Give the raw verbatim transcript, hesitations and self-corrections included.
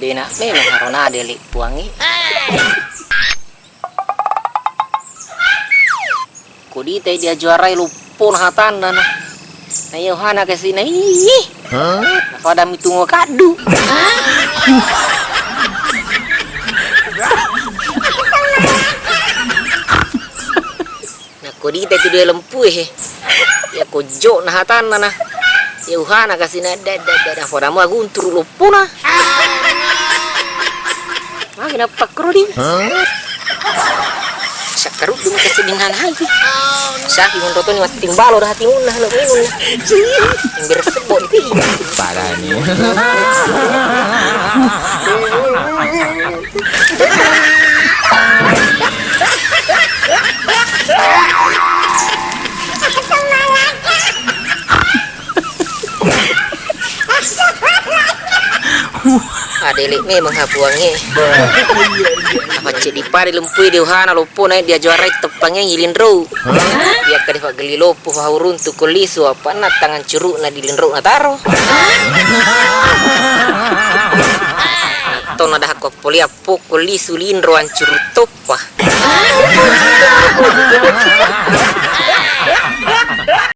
Dena memang harona dele puangi. Ko ditai dia juarai loppona hatanna na. Na Yohana kasina ih. Pada mitungo kaddu. Nakko dita itu dua lempue he. Ya kojok na hatanna na. Ya uhana kasina da da da da pada mua gunturu loppona. Magi nappa kro di. Sakkaruddu maka sedingan hati. Sapi monrotoni mattimbalo da hati munna lo minun. Embersebbo di. Parani. Adele memang ha puangnge. Apa ceddi pare lempui di uhana loppona dia juarai teppangnge ilinro. Iya kade paggelli loppo fa uruntu ko lisu apa na tangan curukna di linro na taro. Tona dah ko polia pokko lisu linro ancuru toppa.